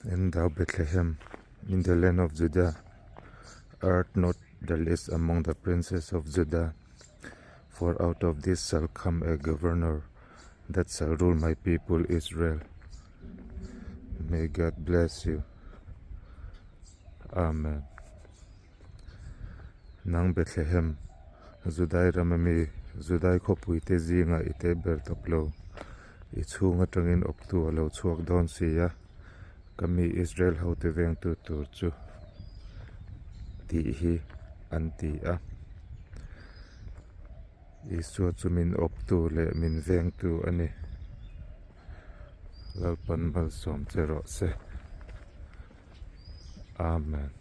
And thou Bethlehem, in the land of Judah, art not the least among the princes of Judah, for out of this shall come a governor that shall rule my people Israel. May God bless you. Amen. Nang Bethlehem, Judai rama mi, Judai khawpuite zinga i te ber tawp lo. I chhung atangin awptu a lo chhuak dawn si a, ka mi Israel hote vengtu tur chu tih hi an ti a. Isua chu min awptu leh min vengtu a ni. Lalpan malsawm che rawh se. Amen.